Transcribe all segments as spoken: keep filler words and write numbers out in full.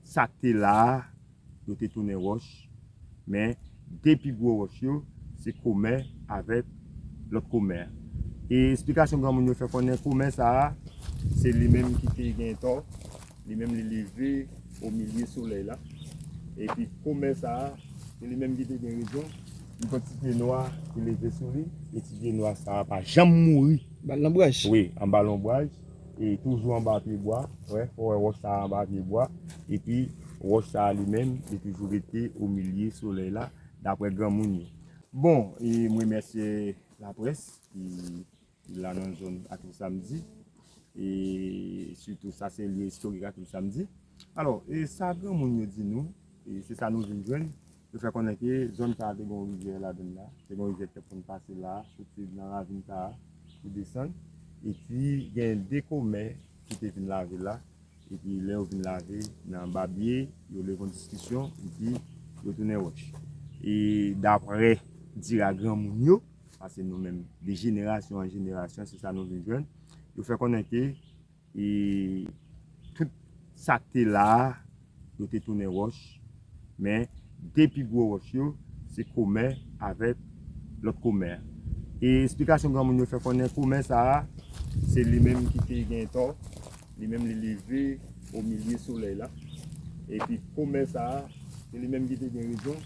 Sa k te la a, yo te tounen wòch, men de pi gwo wòch yo, se Komè avèk lòt Komè a. E esplikasyon granmoun yo fè konnen Komè sa a, se li menm ki te gen tò, li menm li leve o milye solèy la. Epi Komè sa a, se li menm ki te gen rezon, li pran ti pye nwa ki leve sou li, e ti pye nwa sa a pa janm mouri. Ba l nan branch. Wi, anba lonbraj, e toujou anba pye bwa, wè, fò wè wòch sa a anba pye bwa, epi wòch sa a li menm, li toujou rete o milye solèy la, daprè granmoun yo. Bon, e m remèsye laprès ki, ki la nan zòn Akil Samdi, e sitou sa se lye istorik Akil Samdi. Alò, e sa granmoun yo di nou, e se sa nou vin jwenn, yo fè konnen ke zòn sa a te gen yon rivyè ladan l la, te gen yon rivyè ki te konn pase la, soti nan ravin sa a, pou desann, epi gen de Komè ki te vin lave la, epi lè yo vin lave nan babye, yo leve yon diskisyon, epi yo tounen wòch. E daprè dira granmoun yo, paske nou menm, de jenerasyon an jenerasyon, se sa nou vin jwenn, yo fè konnen ke e tout sa k te la a, yo te tounen wòch, men de pi gwo wòch yo, se Komè avèk lòt Komè a. E esplikasyon granmoun yo fè konnen Komè sa a, se li menm ki te gen tò, li menm li leve o milye solèy la. Epi Komè sa a, se li menm ki te gen rezon,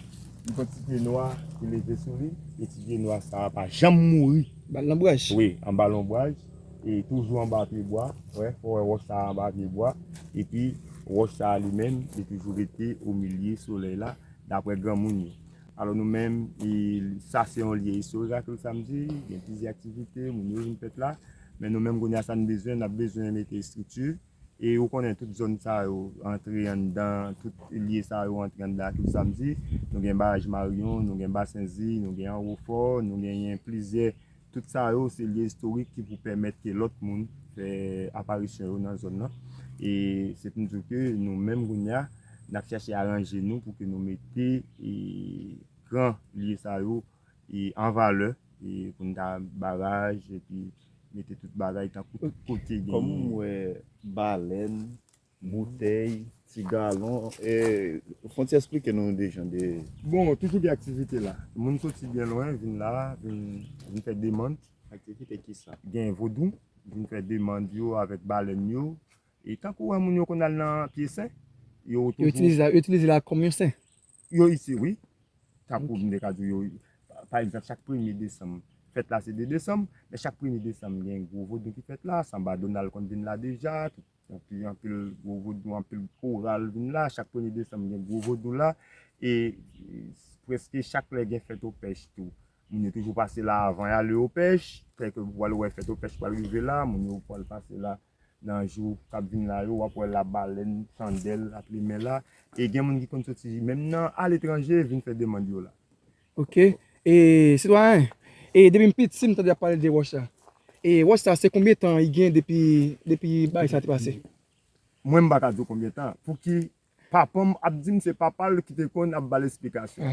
li pran ti pye nwa ki leve sou li, e ti pye nwa sa a pa janm mouri. Ba l nan branch. Wi, anba lonbraj, e toujou anba pye bwa, wè, fò wè wòch sa a anba pye bwa, epi wòch sa a li menm, li toujou rete o milye solèy la, daprè granmoun yo. Alò nou menm, e, sa se yon lye istorik Akil Samdi, gen plizyè aktivite, moun yo vin fèt la, men nou menm kounye a sa n bezwen, n ap bezwen mete estrikti, e ou konnen tout zòn sa yo, antre anndan, tout lye sa yo antre anndan Akil Samdi, nou gen Baraj Marion, nou gen Basen Zi, nou gen Anwo Fò, nou genyen plizyè Tout sa yo se lye istorik ki pou pèmèt ke lòt moun fè aparisyon yo nan zòn nan. E se pou m di w ke nou menm kounye a, n ap chache aranje nou pou ke nou mete, e, gran lye sa yo, e, an valè, e, pou n ta baraj, epi mete tout bagay tankou tout kote gen. Kòm m wè balèn, boutèy, ti galon. E, fon ti eksplike nou de jan de... Bon, toujou gen aktivite la. Moun soti byen lwen, vin la, vin, vin fè demann. Aktivite kisa? Gen vodou, vin fè demann yo avèk balèn yo. E tankou wè moun yo konn al nan pye sen, yo toujou itilize la, yo itilize la kòm yon sen. Yo isi, wi. Tankou m te ka di yo, pa, pa egzanp, chak premye desanm, fèt la se de desanm, men chak premye desanm gen gwo vodou ki fèt la, Sanba Donald konn vin la deja, tout, anpil, anpil gwo vodou, anpil koral vin la, chak premye desanm gen gwo vodou la, e, e prèske chak lè gen fèt opèch tou. Moun yo toujou pase la avan y ale opèch, tèlke pou al wè fèt opèch pral rive la, moun yo pral pase la nan jou k ap vin la yo, w ap wè labalèn, chandèl ap limen la. E gen moun ki konn soti menm nan aletranje vin fè demann yo la. Ok. E, sitwayen, e depi m piti, m tande y ap pale de wòch la. E wòch sa, se konbyen tan li gen depi, depi bagay sa te pase? Mwen, m pa ka di w konbyen tan. Pouki papa m ap di m se papa l ki te konn ap ba l esplikasyon.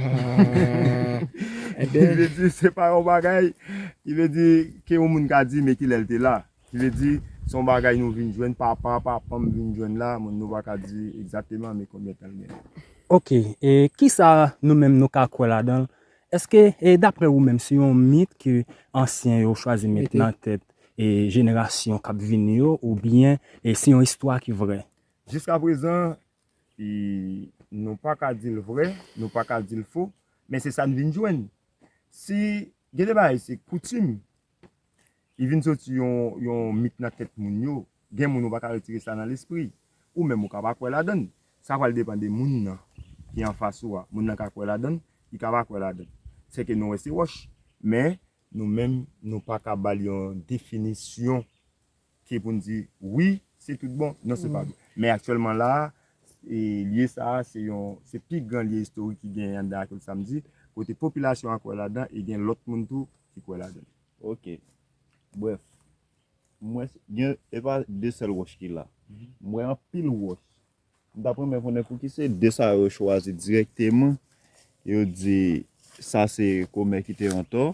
Ah, ki vle di, se pa yon bagay ki vle di ke yon moun ka di, men ki lè l te la. Ki vle di, se yon bagay nou vin jwenn, papa, papa m vin jwenn la, moun nou pa ka di egzakteman, men konbyen tan l gen. Ok, e kisa nou menm nou ka kwè ladan l? Èske, e, daprè ou menm, se yon mit ke ansyen yo chwazi met nan tèt, e, jenerasyon k ap vini yo, oubyen, e, se yon istwa ki vrè? Jiskaprezan, e, nou pa ka di l vrè, nou pa ka di l fo, men se sa n vin jwenn. Si gen de bagay se koutim, li vin soti yon, yon mit nan tèt moun yo, gen moun ou pa ka retire sa nan lespri, ou menm ou ka pa kwè ladan l. Sa pral depann de moun nan ki anfas ou a. Moun nan ka kwè ladan l, li ka pa kwè ladan l. Sèke nou wè se wòch, men nou menm, nou pa ka ba l yon definisyon ki pou n di, wi, se tout bon, non, se pa bon. Men aktyèlman la, e, lye sa a, se yon, se pi gran lye istorik ki genyen anndan Akil Samdi, kote popilasyon an kwè ladan e gen lòt moun tou ki kwè ladan. Ok. Brèf, mwen, gen, e pa de sèl wòch ki la. M wè anpil wòch. M t ap renmen konnen pouki se de sa yo chwazi dirèkteman. Yo di sa se Komè ki te antò.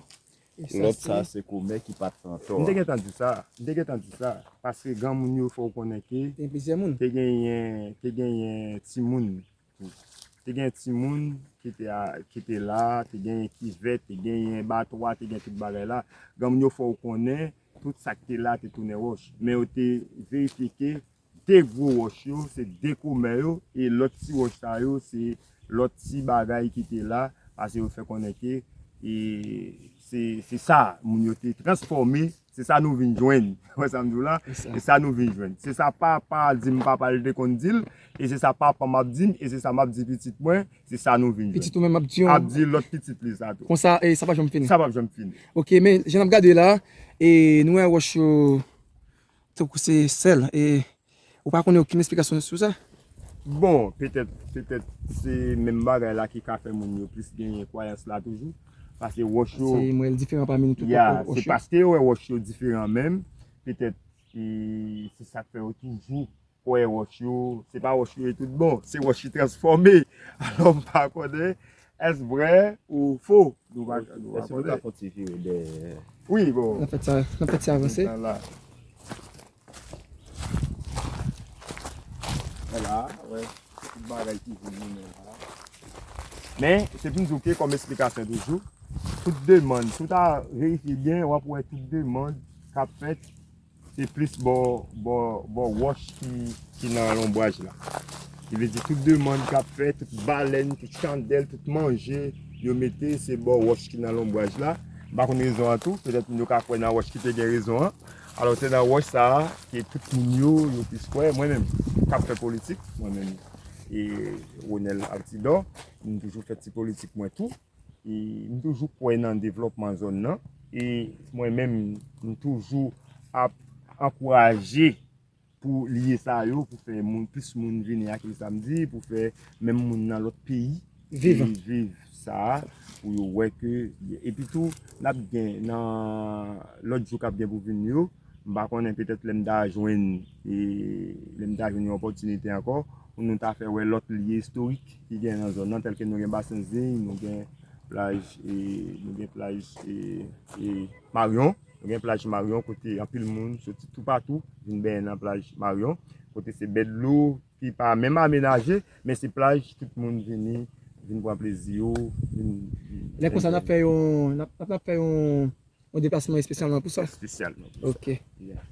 E sa Lòt sa se kòmè ki pa t pran tò. M te gentan di sa, m te gentan di sa, paske granmoun yo fè w konnen ke Te gen plizyè moun. te genyen, te genyen timoun tou. Te gen timoun ki te a, ki te la, te genyen kivèt, te genyen batwa, te gen tout bagay la. Granmoun yo fè w konnen tout sa k te la te tounen wòch. Men yo te verifye ke de gwo wòch yo, se de kòmè yo, e lòt ti wòch sa yo, se lòt ti bagay ki te la, paske yo fè konnen ke, e, se, se sa, moun yo te transfòme, se sa nou vin jwenn. Wè sa m di w la? Se sa. Se sa nou vin jwenn. Se sa papa di m, papa l te konn di l, e se sa papa m ap di m, e se sa m ap di pitit mwen, se sa nou vin jwenn. Pitit ou menm ap di yon Ap di lòt pitit li sa tou. Konsa, e sa pa janm fini. Sa p ap janm fini. Ok, men jan n ap gade la, e nou wè wòch yo tankou se sèl, e ou pa konnen okenn esplikasyon sou sa? Bon, petèt, petèt se menm bagay la ki ka fè moun yo plis genyen kwayans la toujou. Paske wòch yo Paske mwen diferan pami nou tout Ya, wòch se yo. paske yo wè wòch yo diferan menm. Petèt, e, se sa k fè yo toujou kwè wòch yo, se pa wòch yo ye tout bon, se wòch ki transfòme. Alò, m pa konnen, èske vrè ou fo? Nou pa, nou pa Èske nou ka konnen. fè yon ti vire dèyè? Wi, bon. N ap fè sa, n ap fè sa avanse. Nan la. Vwala, wè. Tout bagay ki vin nou men la. Men, se pou m di w ke kòm esplikasyon toujou, tout demann, si w ta verifye byen, w ap wè tout demann k ap fèt, se plis bò, bò, bò wòch ki, ki nan lonbraj la. Ki vle di tout demann k ap fèt, tout balèn, tout chandèl, tout manje yo mete, se bò wòch ki nan lonbraj la. M pa konn rezon an tou, petèt moun yo ka kwè nan wòch ki te gen rezon an. Alò, se nan wòch sa a ke tout moun yo, yo plis kwè. Mwen menm, k ap fè politik, mwen menm, e Ronel Altidor, m toujou fè ti politik mwen tou. E m toujou kwè nan devlòpman zòn nan. E mwen menm, m toujou ap ankouraje pou lye sa yo, pou fè moun, plis moun vini ak li samdi, pou fè menm moun nan lòt peyi Viv. e viv sa, pou yo wè ke, epi tou, n ap gen nan lòt jou k ap gen pou vini yo, m pa konnen, petèt lè m ta jwenn, e, lè m ta jwenn yon opòtinite ankò, pou nou ta fè wè lòt lye istorik ki gen nan zòn nan, tèlke nou gen Basen Ziy, nou gen plaj, e, nou gen plaj, e, e, Maryon, nou gen plaj Maryon kote anpil moun soti toupatou vin benyen nan plaj Maryon, kote se bè dlo ki pa menm amenaje, men se plaj tout moun vini, vin pran plezi yo, vin, vin Lè konsa, n ap fè yon, n ap, n ap fè yon, yon deplasman espesyalman pou sa? Espesyalman pou sa. Ok. Yeah.